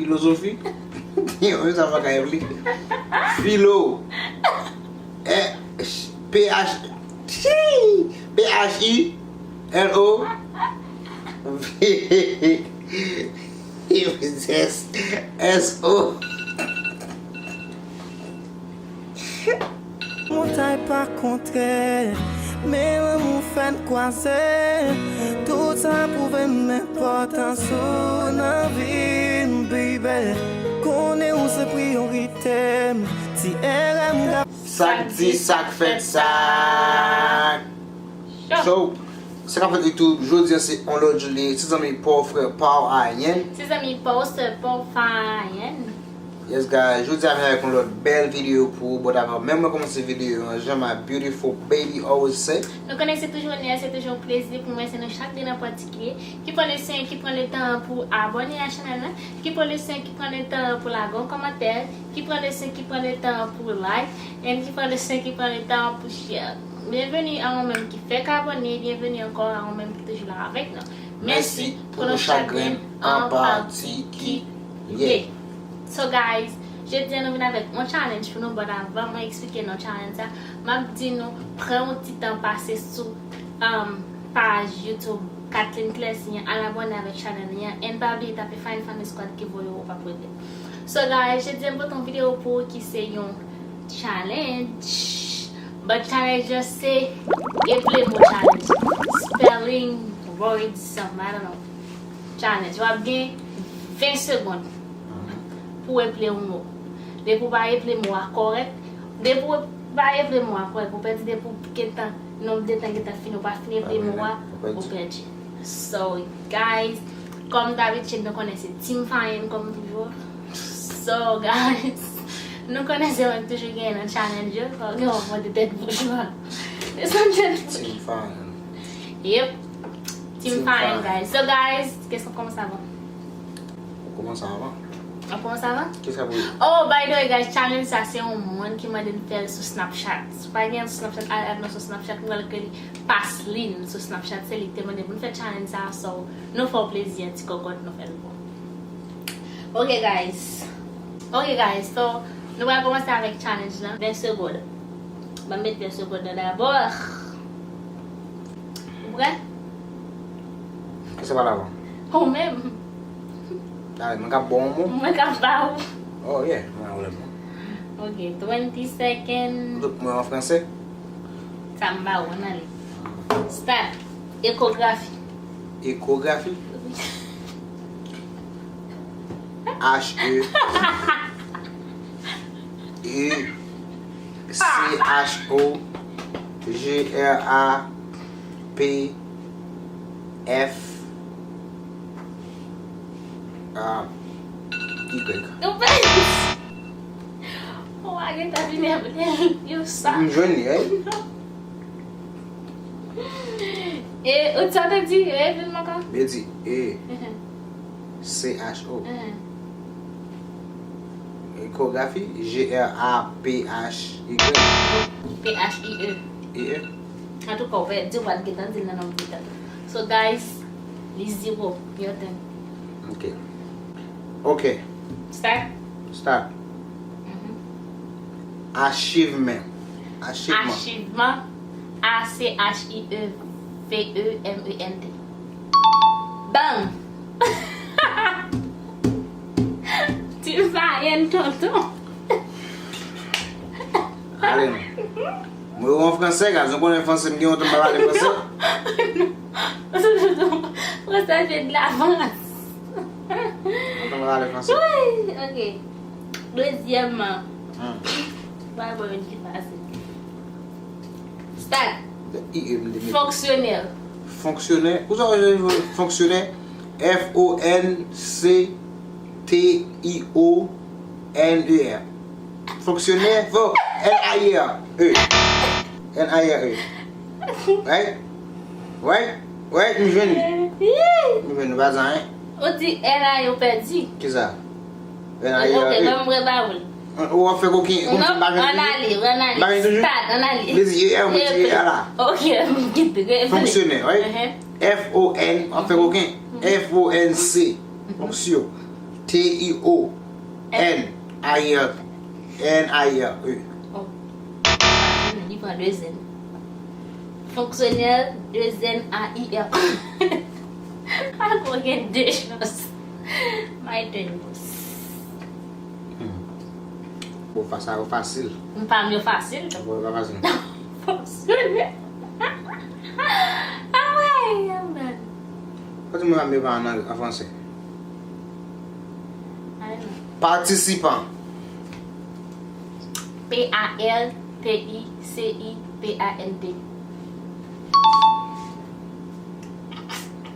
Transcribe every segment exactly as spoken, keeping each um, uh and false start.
Filozofi. Yo, sa pa ka li. Filo. Eh, P H, P H I L O S S O. Montay pa kontre, men lanmou fè n kwaze. Tout sa pwouve m enpòtans ou nan vi m, baby. Konnen ou se priyorite m, ti erè m ka. Sa k di, sa k fèt, sa k. Show. So, sa k ap fèt YouTube, jodi a se yon lòt jou li, ti zanmi pa w frè pa w ayen. Ti zanmi pa w sè pa w ayen. Yes, guys, jodi a vin avèk yon lòt bèl videyo pou ou, but avan menm mwen kòmanse videyo an, jan my beautiful baby always say. Nou konnen se toujou onè, se toujou yon plezi pou mwen, se nou chak de nan patikilye, ki pran le sen, ki pran le tan pou abòne a chanèl la, ki pran le sen, ki pran le tan pou lage yon kòmantè, ki pran le sen, ki pran le tan pou like, and ki pran le sen, ki pran le tan pou share. Byenveni a ou menm ki fèk abòne, byenveni ankò a ou menm ki toujou la avèk nou. Mèsi pou nou chak grenn an patikilye. So guys, jodi a nou vin avèk yon challenge pou nou, but avan mwen eksplike non challenge sa, m ap di nou pran yon ti tan pase sou um, paj YouTube Kathleen Clessy an, al abòne avèk chanèl li an, and pa bliye tape Fine Family Squad ki voye w, w p ap regrèt. So guys, jodi a m pote yon videyo pou ou ki se yon challenge. But challenge just se eple mo challenge. Spelling, words, something, I don't know. Challenge. W ap gen ven segonn pou w eple yon mo. Depi w pa eple mo a kòrèk, depi w pa eple mo a kòrèk, ou pèdi. Depi w gentan, nonb de tan gentan fini, ou pa fin eple mo a, ou pèdi. So, guys, kòm dabitid, nou konnen se Team Fayen kòm toujou. So, guys, nou konnen se mwen ki toujou genyen nan challenge yo, fò gen yon monte tèt bouch mwen. Desann tèt bouch. Team Fayen. Yep. Team Fayen, guys. So, guys, kesyon kòmanse avan. Ou kòmanse avan? Ou kòmanse avan? Kisa pou... Oh, by the way, guys, challenge sa se yon moun ki mande n fè l sou Snapchat. Si w pa gen l sou Snapchat, al add mwen sou Snapchat, mwen pral kreye li Paslin sou Snapchat, se li ki te mande pou n fè challenge sa, so, nou fè w plezi, an ti kòkòt, nou fè l pou ou. Ok, guys. Ok, guys, so, nou pral kòmanse avèk challenge lan. Ven segonn. Ban m met ven segonn nan dabò. Ou prè? Kisa pale avan? Ou menm. Dale, mwen k ap ba w yon mo? Mwen k ap ba ou. Oh, yeah, mwen a ou lè bon. Ok, twenty second. Tout mo an franse? Sa m ba ou, ann ale. Start. Ekografi. Ekografi? H E E C H O G R A P F A Y. Ou pa gentan vin avle yo sa. M jwenn li, wi. E, ou sa te di, e, vin manka? Li di, e. Mhm. C H O. Mhm. Ekografi, G R A P H Y. P H I E. I E. Antouka, ou pèdi, ou pa t gentan di l nan nonm de tan. So, guys, li zewo, yon tan. Ok. Ok. Start. Start. Mhm. Achievement. Achievement. Achievement. A C H I E V E M E N T. Bang! Ti Fayen tonton. Ale non. Mwen yo an franse, guys. Nou konnen franse, m gen yon tan m pa pale franse. Franse se de lavans. Yon tan m pa pale franse. Wi, ok. Dezyèmman. Hmm. Ba mwen youn ki fasil. Start. I E m te mete. Fonksyonè. Fonksyonè. Ou sa wè fonksyonè? F O N C T I O N E R. Fonksyonè. Fo-, N I R E. N I R E. Right? Right? Right? M jwenn li. M jwenn li, pa zanyen. Ou di N I R E, ou pèdi. Kisa? N I R E. Ok, ban m repa ou l. Ou ap fè koken, koken, m pa jwenn toujou. Non, ann ale, ann ale. M pa jwenn toujou. Start, ann ale. Li di E R, mwen di E R la. Ok, m kite, reple. Fonksyonè, right? Mhm. F O N, w ap fè koken. Mhm. F O N C. Fonksyon. T I O N A I R, N A I R E. Oh. Li pran de zen. Fonksyonèl, de zen, A I R. Ak ou gen de chans. My turn, boss. Hmm. Bon, fa sa yo fasil. M pa m yo fasil. Bon, yo pa fasil. Fonksyonèl. Ah ouais, I'm done. Fò di mwen pa m yo pa an, an fransè. I don't know. Patisipan. P A R T I C I P A N T.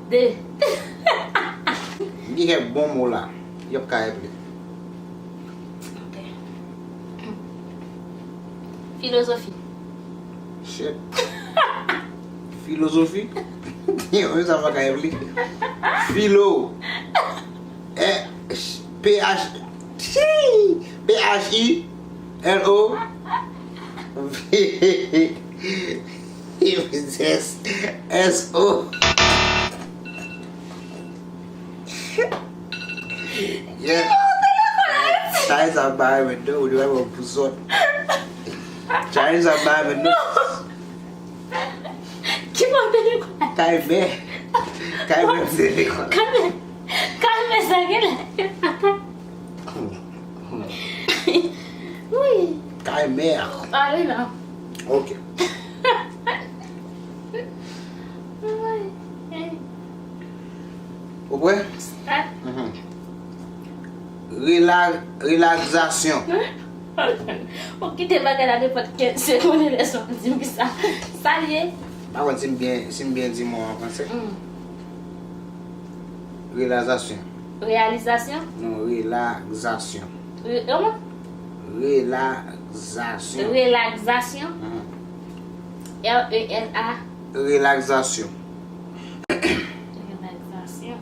De. M gen kèk bon mo la. Y ap ka eple. Ok. Filozofi. Shit. Filozofi? Yo, sa pa ka eple. Filo. Eh, P H, P H I L O S S O. Yeah. Sa e sa bay men non, ou dwe pou sòt. Sa e sa bay men non. Ki bò telefòn? Kay mè. Kay mè telefòn. Kay mè. Kay mè sa gen la. Wi. Kay mè. Ale la. Ok. Ou prè? Start. Mhm. Rela-, relaxation. Ou kite bagay la nenpòt kenz segonn, lè sa w di m ki sa. Sa l ye? M pa konn si m byen, si m byen di mo an fransè. Mm. Relaxation. Reyalizasyon? Non, relaxation. Re-, kòman? Relaxation. Relaxation. Mhm. R E L A. Relaxation. Relaxation.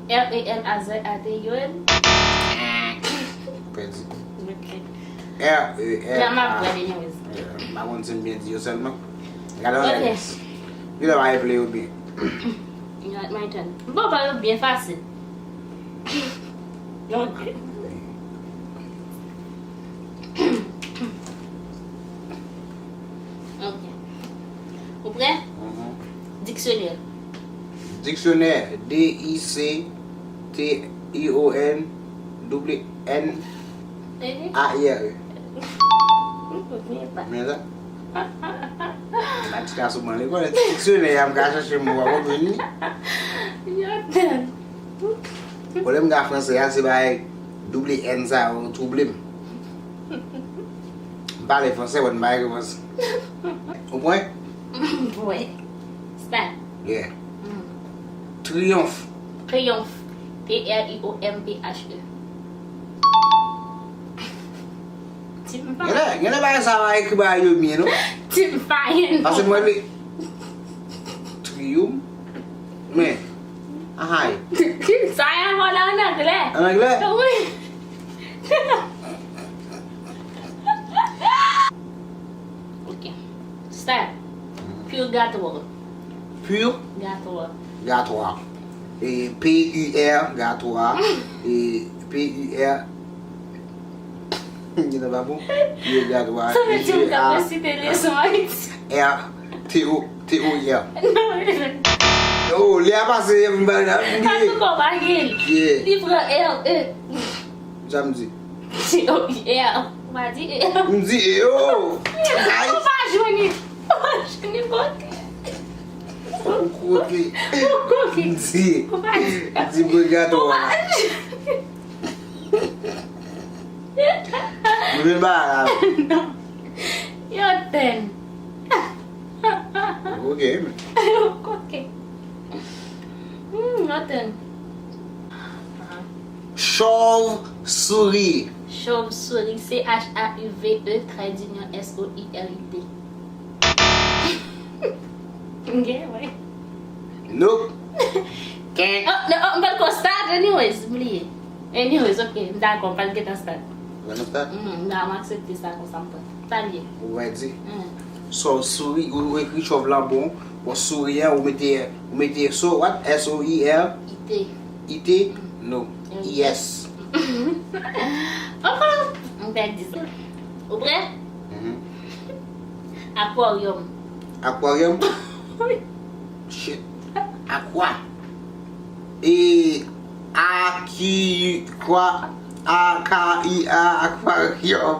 R E L A Z A T I O N. Pèdi. Ok. R E L A. Nan m ap wè, anyways. M pa konn si m byen di yo sèlman. Gade yon lè. Ok. Yo ta va eple yo byen. Alright, my turn. Bon, ba yo byen fasil. Ok. Ok. Ou prè? Mhm. Diksyonè. Diksyonè, D I C T I O N W N A I R E. Men sa? Matika sou mwen, li konnen diksyonè a, m ka chache mo a, w ap jwenn li. Yo tèl. Pwoblèm m gen ak fransè a, se bagay double N sa yo twouble m. M pale fransè, but m pa ekri fransè. Ou pran? Wi. Style. Yeah. Mm. Triyonf. Triyonf. T R I O M P H E. Ti m pa. Genlè, genlè bagay sa va ekri bagay yo byen, non? Ti m pa. Paske mwen li. Triyonf. Men. Ahay. Sa y ap an anglè? An anglè? Wi. Ok. Style. Purgatoire. Pur? Gatoire. Gatoire. E P U R, gatoire. E P U R. Genlè pa bon. Purgatoire. Sa vle di m ka resite leson Ayiti. R T O, T O R. Non. Oh, lè a pase, m pa la. An tou ka, w pa gen. Yeah. Li pran R E. Sa m di? T O R. Ou pa di E. M di E, oh. Ou pa jwenn li. Ou pa jwenn li, kote. Ou koke. Ou koke. M di. Ou pa di. M di purgatoire. Ou pa di. Mwen vin ba la. Non. Yo tèn. Ok. Ok. Hmm, yo tèn. Chauve souris. Chauve souris, C H A U V E, trait d'union S O I R I T. Ok, wi. Nope. Kèk. Oh, non, oh, m pa t ko start, anyways, m bliye. Anyways, ok, m dakò, m pa t gentan start. Ou gentan start? Mm, m da, m aksepte sa konsa, m pran. Sa l ye. Ou wè di? Mm. So, souri, ou, ou ekri chòv lan bon. Bon, souri an, ou mete, ou mete so, what? S O I R? I T. I T? Mm. No. Yes. Ankò, m pèdi sa. Ou prè? Mhm. Akwaryòm. Akwaryòm? Shit. Akwa. E A Q kwa A K I A akwaryòm.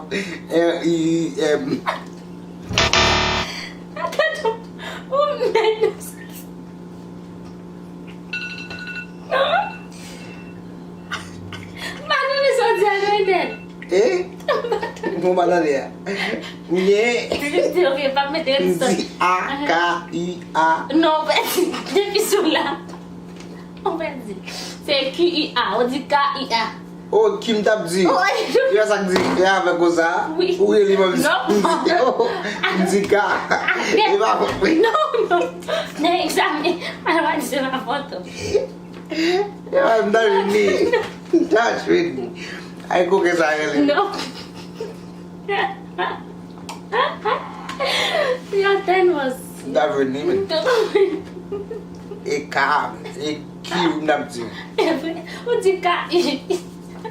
R I M. Atann, ou mèt. M pa tande sa w di a non, Eden. E? Bon, m pa tande a. M gen. Di, di, ok, pa mete M yon di A K I A. Non, ou pèdi. Depi sou la. Ou pèdi. Se Q I A, ou di K I A. O, ki m t ap di? Wi. Yo sa k di, e avè konsa. Wi. Ou rele m ap di. Non. M di K. E pa wi. Non, non. Nan egzamen, al pa di se pa foto. E pa m ta vini. M ta vini. Ay, koke sa rele. Non. Yo tèlman M ta vini, men. E K, e Q, m t ap di. Ou di K I.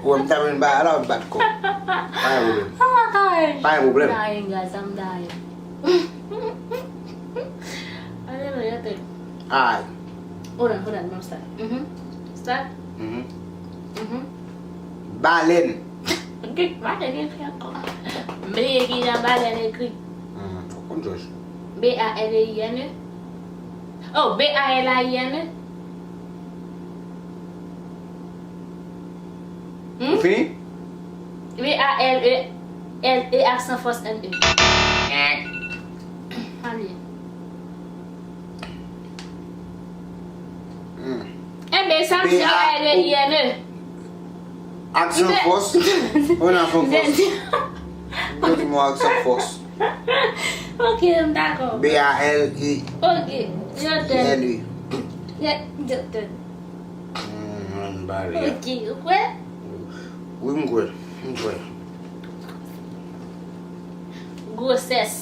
Ou m ta vini ba la, bat kò. Pa gen pwoblèm. Ay. Pa gen pwoblèm. M ta ri, guys, m ta ri. Ale, non, yo tèl. Ay. Hold on, hold on, non, stop. Mhm. Stop. Mhm. Mhm. Balèn. Ok, balèn ekri ankò. M bliye ki jan balèn ekri. Hmm, ou konn jòj. B A L E I N E. Oh, B A L A I N E. Ou fini? B A L E L E aksan fòs N E. Ale. Hmm. Enben, sa m di B A L E I N E. Aksan fòs. Ou nan fon fòs. Yo di mwen aksan fòs. Ok, m dakò. B A L E. Ok, yo tèl. L E. Yo tèl. Hmm, m bare. Ok, ou kwè? Wi, m kwè. M kwè. Gwosès.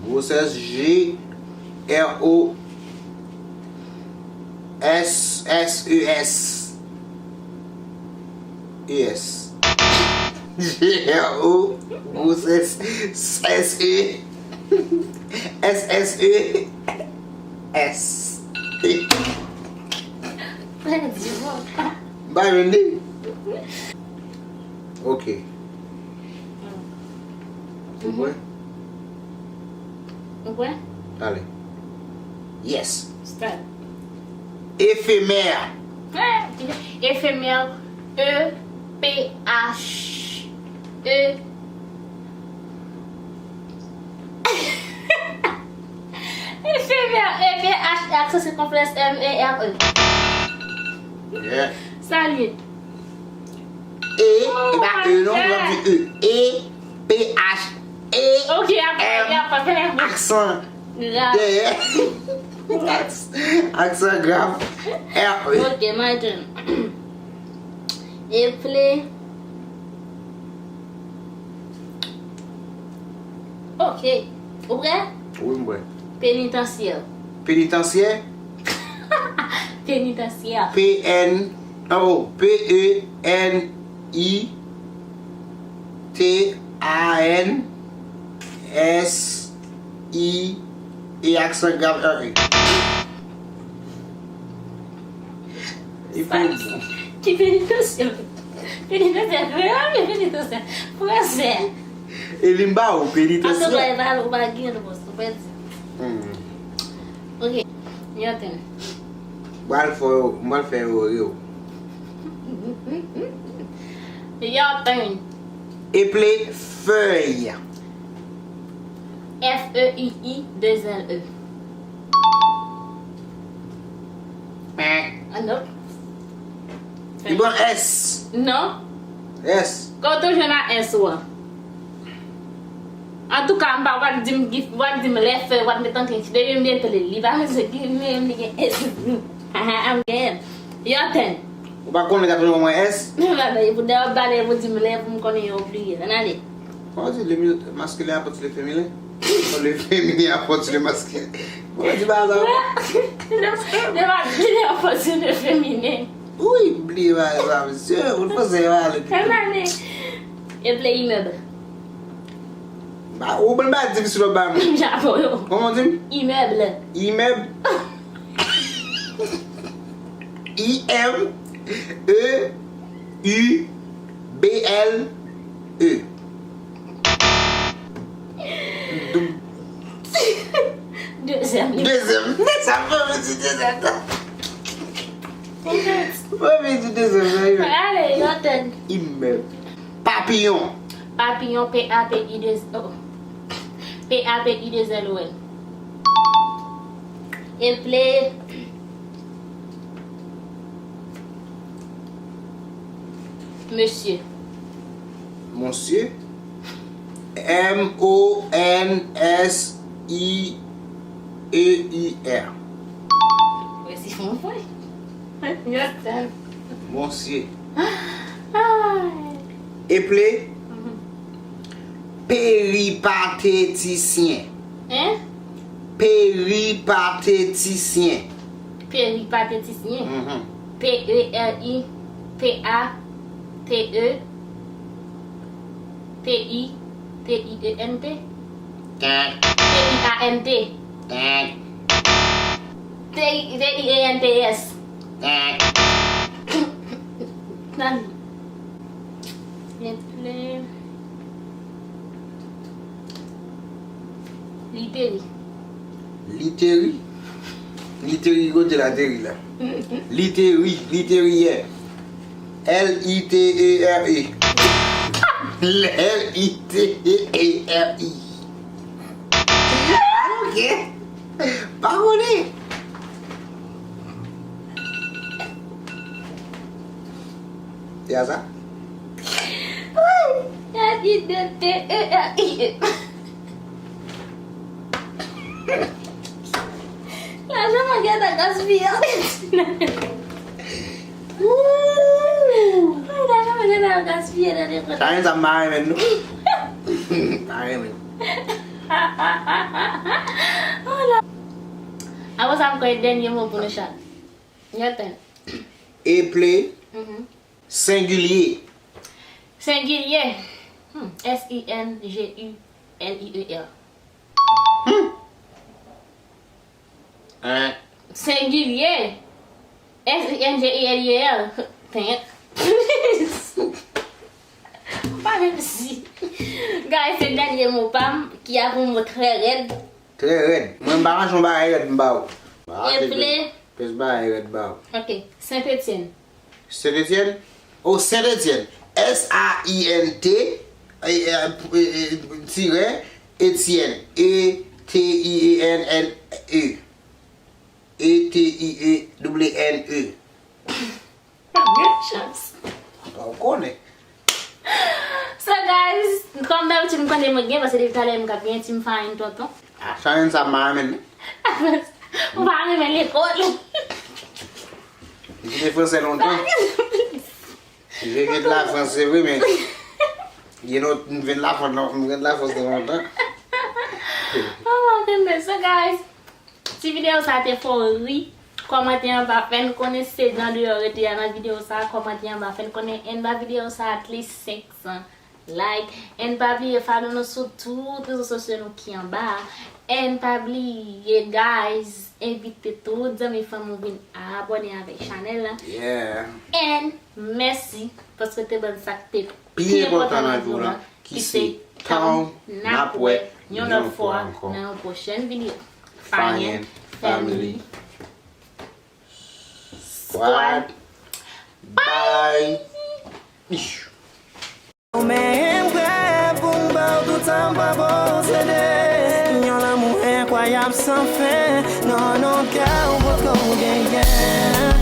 Gwosès, G R O S S E S. E S. G R O, gwosès, S E. S S E. S. Pèdi mwen. Ba jwenn li. Ok. Ou kwè? Ou kwè? Ale. Yes. Start. Efemè. Efemè. E P H E. Efemè. E P H E aksan sikonflèks M E R E. Yeah. Sa l ye? E, e pa E non, yo di E. E P H E. Ok, apa, apa, apa. Aksan Grav. dèyè. Aksan grav. R E. Ok, my turn. Eple. Ok. Ou prè? Wi, m prè. Penitansyè. Penitansyè. Penitansyè. P N, oh, P E N I T A N S I E aksan grav R E. E pou bon. Ki penitansyè? Penitansyè kreyòl, men penitansyè fransè. E li m ba ou, Antouka, penitansyè. E pa, ou pa gen repons, ou pèdi. Hmm. Ok, your turn. Mwen al fè, mwen al fè yo rire w. Your turn. Eple fèy. F E I I, de L E. Ah, non. Ebyen S. Non. S. Kote w jwenn a S ou an? Antouka, m pa, w ap di m gif, w ap di m lè fèy, w ap met antre ti depi m depi li, li pa bezwen ki menm li gen S. Haha, m genyen. Your turn. Ou pa konnen ka toujou mwen S? Men pa bay pou dè w ap pale pou di m lè pou m konnen yo bliye. Ann ale. Fò di le maskilen apòt le feminen. Fò le feminen apòt le maskilen. Fò di ba la. Le maskilen apòt le feminen. Wi, bliye bagay sa, mesye. Ou te panse yo ale. Kèm ane? E ple imèb. Ba, ou ban ba di m si lòt ba m. Japon yo. Kòman di m? Imèb. Imèb. I M E U B L E. Dou- Dezyèm. Dezyèm. Sa fè m di dezyèm. Fè m di dezyèm, sa yo. Ale, yon tèt. Imèb. Papiyon. Papiyon, P A P I de, oh. P A P I de L O N. E ple. Mesye. Monsye. M O N S I E U R. Mèsi, mon frè. Monsye. Ay. E ple. Mhm. Peripatetisyen. Hein? Peripatetisyen. Peripatetisyen. Mhm. P E R I P A T E T I T I E N T. Tank. T I A N T. Tank. T I T I E N T S. Tank. Nan. Li te ri. Li te ri? Li te ri kote la te ri la? Li te ri, li te ri yè. L I T E R E. L I T E R E. Ok. Pa konnen. Se a sa? L I T E R E. Lajan mwen gentan gaspiye. Lajan mwen gentan gaspiye nan nenpòt. Sa menm sa m pa renmen non. Pa renmen. Apre sa, m kwè dènye mo pou nou chak. Yon tèt. E ple. Mhm. Sengilye. Sengilye. Hmm. S I N G U L I E R. Hmm. Hein. Sengilye. S I N G I L Y E R. Tank. Pa menm si. Guys, se dènye mo pa m ki ap yon mo trè rèd. Trè rèd. Mwen, m pa manje yon bagay rèd, m ba ou. E ple. Pèse bagay rèd ba ou. Ok. Sentetyèn. Sentetyèn? Oh, Sentetyèn. S A I N T, e, e, e, tirè, Etyèn. E T Y E N N E. E T Y E N N E. Gen chans. Ou konnen. So, guys, kòm dabitid, m konnen mwen gen, paske depi talè m k ap gen ti m farin tonton. Sa menm sa m pa renmen non. Ou pa renmen lekòl. M kite fransè lontan. Je viens de la France, se vre, men you know, m vin Lafrans, m vin Lafrans lontan. Oh my goodness. So, guys, si videyo sa te fè w ri, kòmante anba, fè n konnen si se nan deyò rete a nan videyo sa, kòmante anba, fè n konnen, anba videyo sa at least senk san like. And pa bliye follow nou sou tout rezo sosyo nou ki anba a. And pa bliye, guys, envite tout zanmi fanmi w vin abòne avèk chanèl la. Yeah. And mèsi paske w te ban n sa k te pi enpòtan nan vi w lan, ki se tan w. N ap wè yon lòt fwa nan yon pwochèn videyo. Fayen Family Squad. Bye. Ou menm prè pou m ba w tout sa m pa posede. Yon lanmou enkwayab san fen. Non, non, kè w poko genyen.